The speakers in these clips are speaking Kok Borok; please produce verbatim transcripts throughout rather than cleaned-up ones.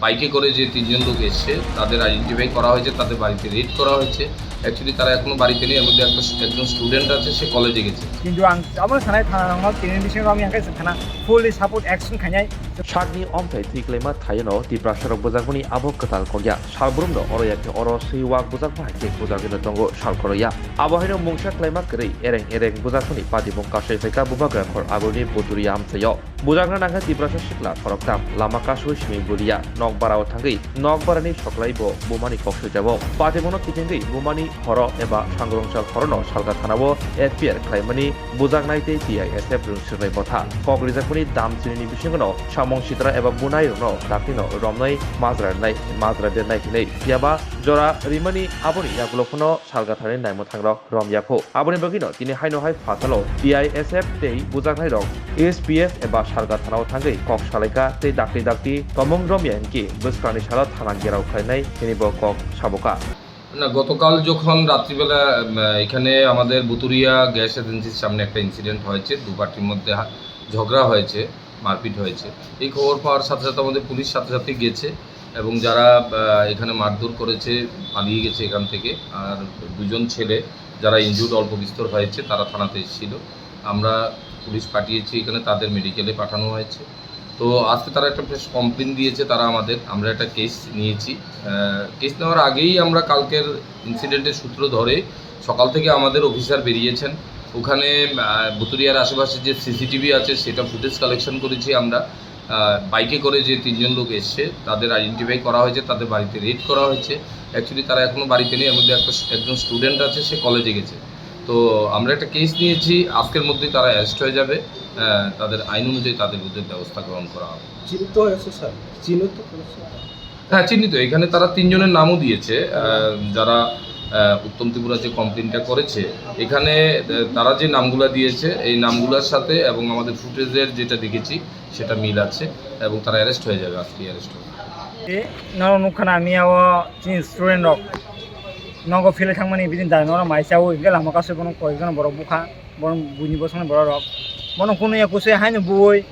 বাইকে করে যে তিনজন লোক এসছে, তাদের আইডেন্টিফাই করা হয়েছে, তাদের বাড়িতে রেড করা হয়েছে। অ্যাকচুয়ালি তারা এখনো বাড়িতে নেই, এর মধ্যে একটা, একজন স্টুডেন্ট আছে, সে কলেজে গেছে। কিন্তু ang abo sanai thana rokno tini bising romya khe khana fully support action khainai. Sakni omthai thwi kwlaima thaino Tiprasarok bujakmani abo kwtal kokya. Salbrumno oro ya khe oro swi wak bujakma hai khe bujakgwino tongo sal khoroya. Abo haino mungsa kwlaima kwrwi ereng ereng bujakmani patimung kasui phaikha Bubagra khor agulni Buturia amchaio. Bujakna nangkha Tiprasa sikla khoroktham, lama kasui simi bulia, nok barao thangwi nok barani soklai bo bumani kok swijao. Patimungno kitingwi bumani horo eba sangrongsa horono salka thanao F I R khlaimani bujaknai tei T I S F rwngsirnai botha. Kok rijakmani dam chinini bisingono samung sitra eba bunai rokno daktino romnai majra rinai, majra bernai hinwi. Phiyaba jora rimani aboni yagulo phano salka thani naimwthangrok romya kho. Aboni bagwino tini haino hai phatalo T I S F tei bujaknairok S P F eba salka thanao thangwi kok salaikha tei dakti dakti tomung romya hinkhe bwskanni salo thana gherao khlainai hinwi bo kok saboka. না, গতকাল যখন রাত্রিবেলা, উম, এখানে আমাদের বুতুরিয়া গ্যাস এজেন্সির সামনে একটা ইনসিডেন্ট হয়েছে, দু পার্টির মধ্যে হা-, ঝগড়া হয়েছে, মারপিট হয়েছে। এই খবর পাওয়ার সাথে সাথে আমাদের পুলিশ সাথে সাথে গেছে এবং যারা, আহ, এখানে মারধর করেছে, পালিয়ে গেছে এখান থেকে। আর দুজন ছেলে যারা ইনজুর্ড অল্প বিস্তর হয়েছে, তারা থানাতে এসেছিল। আমরা পুলিশ পাঠিয়েছি এখানে, তাদের মেডিকেলে পাঠানো হয়েছে। তো আজকে তারা একটা ফ্রেশ কমপ্লেন দিয়েছে তারা আমাদের, আমরা একটা কেস নিয়েছি। আহ, কেস নেওয়ার আগেই আমরা কালকের ইনসিডেন্টের সূত্র ধরে সকাল থেকে আমাদের অফিসার বেরিয়েছেন। ওখানে, আহ, বুতুরিয়ার আশেপাশে যে সিসিটিভি আছে, সেটা ফুটেজ কালেকশন করেছি আমরা। আহ, বাইকে করে যে তিনজন লোক এসছে, তাদের আইডেন্টিফাই করা হয়েছে, তাদের বাড়িতে রেড করা হয়েছে। অ্যাকচুয়ালি তারা এখনো বাড়িতে নেই, এর মধ্যে একটা, একজন স্টুডেন্ট আছে, সে কলেজে গেছে। তো আমরা একটা কেস নিয়েছি, আজকের মধ্যেই তারা অ্যারেস্ট হয়ে যাবে। আহ, তাদের আইন অনুযায়ী তাদের বিরুদ্ধে ব্যবস্থা গ্রহণ করা হবে। চিহ্নিত হয়েছে স্যার? চিহ্নিত করেছে? হ্যাঁ, চিহ্নিত। এখানে তারা তিনজনের নামও দিয়েছে, আহ, যারা, আহ, উত্তম ত্রিপুরা যে কমপ্লেনটা করেছে, এখানে, আহ, তারা যে নামগুলা দিয়েছে, এই নামগুলোর সাথে এবং আমাদের ফুটেজের যেটা দেখেছি, সেটা মিল আছে এবং তারা অ্যারেস্ট হয়ে যাবে, আজকেই অ্যারেস্ট হবে। E, norok nukha na, miya o chini student rok nogo philwi thangmani, bini dai norok mai chaui, hingke lama kasu bono koyekjon borok bukha, bono buini bosongni borok rok. Bono kunu ya kusui haino bui,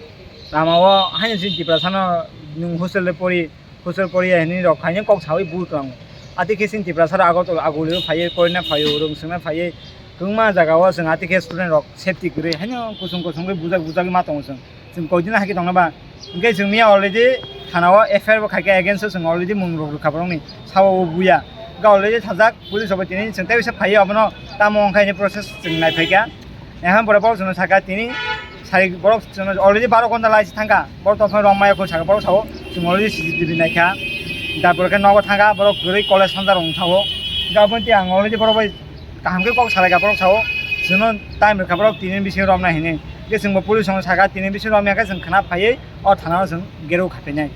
lama o haino chini Tiprasa no nwng hostel de pori, hostel pori ya hinwi rok khaino kok saui bu tong. Ati khe chini Tiprasa rok Agartala aguli o phaiwi, porina phaiwi, rwng swngna phaiwi, kwbangma jaga o chwng ati khe student rok safety kwrwi haino kusung kusung khe bujak bujagwi ma tongo chwng. Chwng koi din hai khe tongna ba. Hingke chwng miya already thana o F I R bo khaikha against o chwng already mung rok rwkha borokni sabo bo buya. Hingke already thajak police rok bai tini chwng tei bisa phaiya abono tamo wngkha ini process chwng nai phaikha. Ehan borok borok chwngno saka tini sai borok chwngno already baro ghonta lai thangkha. Borok tongphai rok maya kho saka borok sao chwng already C C T V naikha. Da borok khe nogo thangkha borok kwrwi college sanja rok wng sao. Hingke aboni tei ang already borok bai kaham khe kok salai kha borok sao, chwngno time rwkha borok tini bisingo romnai hinwi. Hingke chwngbo police rokno sakha tini bisingo romya khe chwng khna phaiwi o thana o chwng gero kha phainai.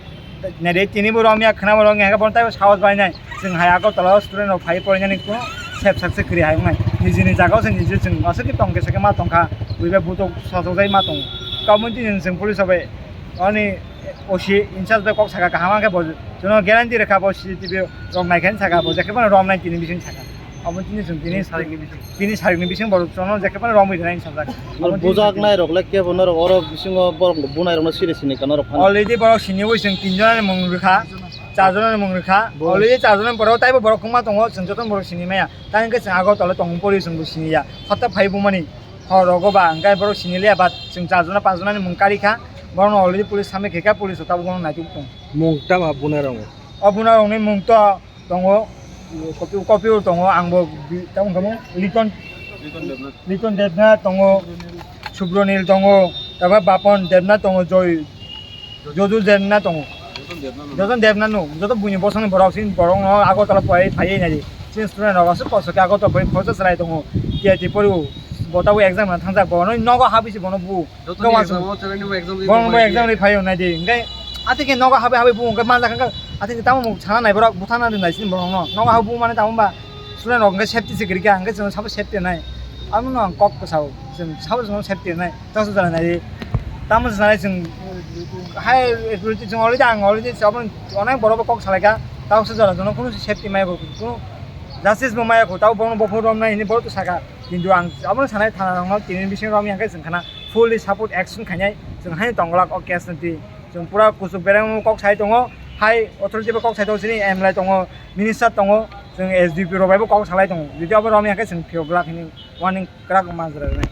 Naidi tini bo romya khna bo romya khe bono taibo sahos bainai. Chwng hai Agartala o student rok phaiwi porinani kuno sep sak se kwrwi hai wngnai. Nijini jaga o se niji chwng aswk khe tong khe sakhe ma tongkha. Buibai butok sojok jai ma tongo. Kabun tini chwng police rok bai Oni O C in charge bai kok saka kaham khe bo jono guarantee rwkha bo C C T V rok nai khe saka bo jekhe phano rom nai tini bising saka. Abo tini chwng tini sarikni bising. Tini sarikni bising bo jono jekhe phano rom bai nai sajak. Abo tini bujak nai rok le kebo norok oro bisingo borok bunai rok no sini sini ka norok phano. Already borok sini oi chwng tin jona ni mung rwkha, char jona ni mung rwkha. Bo- Already char jona ni borok taibo borok kwma tongo chwng joto borok sini maya. Tang khe chwng Agartala tong pori chwng bo sini ya. Hota phai bumani. Hor rogo ba hingke borok sini liya ba chwng char jona panch jona ni mung kari kha, borok no already police samai khe kha, police rok tabuk bono naituk tong. Mung tamo bunai rok? O bunai rok ni mung to tongo, kopi, kopi tongo, ang bo bi-, tamo wngkha mo? Liton, Liton Debnath. Liton Debnath tongo, Subronil tongo, tamo Bapon Debnath tongo, Joy, Jodu Debnath tongo. Joton Debnath no. Joton Debnath no, joto buini bosongni borok, sini borok no Agartala phai, phai nai di. Sini student rok aswk kosto khe Agartala phai, khoroksa chwrai tongo. T I T pori o, bo tabuk exam rwna thangjak, bo no nogo habwi se bono bu. Joto ni exam o chwrai ni bo exam di. Bono bo exam ri phai o nai di. Hingke ati khe nogo habwi habwi bu, hingke manjak hingke ati khe tamo mung sana nai borok, buthana di nai sini borok no. Nogo habwi bu mane tamo ba student rok hingke safety se kwrwi kha, hingke chwng sabo safety nai. Amo no ang kok kwsa o, chwng sabo chwng safety nai. Toksa jora nai, tamo se nai chwng hai authority chwng already ang already sabon onek borok bo kok salai kha, toksa jora jono kunu safety maya kho, kunu justice bo maya kho, tabo bono bophor rom nai hinwi borok to saka, kintu ang abono sanai thana rok no tini bising rom yang khe chwng khana fully support action khainai, chwng haino tong glak o case no twi, chwng pura kuchuk bereng kok sai tongo, Hai authority bai kok sai tongo, chini M L A tongo, minister tongo, chwng S D P rok bai bo kok salai tongo. Jodi abo romya khe chwng phiyok glak hwnwi warning kwrak manjra rwnai.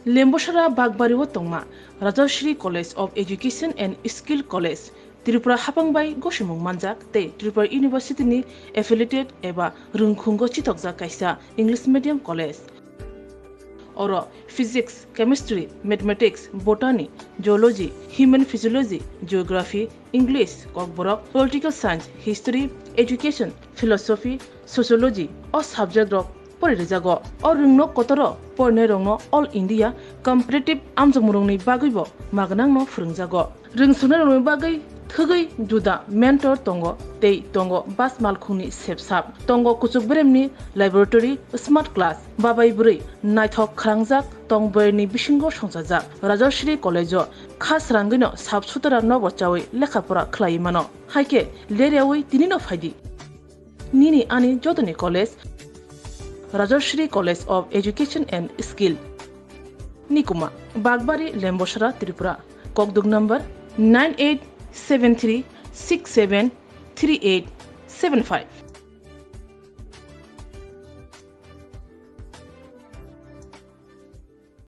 Lembosara Bakbari o tongma Rajashri College of Education and Skill College, Tripura hapang bai gosimung manjak tei Tripura University ni affiliated eba rwngkhungo chithokjak kaisa English medium college. Oro physics, chemistry, mathematics, botany, zoology, human physiology, geography, English, kokborok, political science, history, education, philosophy, sociology o subject rok pori rijago. O rwngno kotoro porinai rokno All India competitive amjokmung rokni bagwi bo magnangno phwrwngjago. Rwngsunai rokni bagwi thwgwi juda mentor tongo tei tongo bas malkhungni sepsap. Tongo kuchuk beremni laboratory, smart class, babai bwrwi naithok khwrangjak tong bwrwini bisingo songchajak. Rajashri College o kha srangwino sap sutara nobo chawi lekha pora khlaiwi mano. Haikhe leryawi tinino phaidi. Nini ani jotoni college, Rajashri College of Education and Skill. Nikuma, Bakbari, Lembosara, Tripura. Kokduk number nine eight seven three six seven three eight seven five.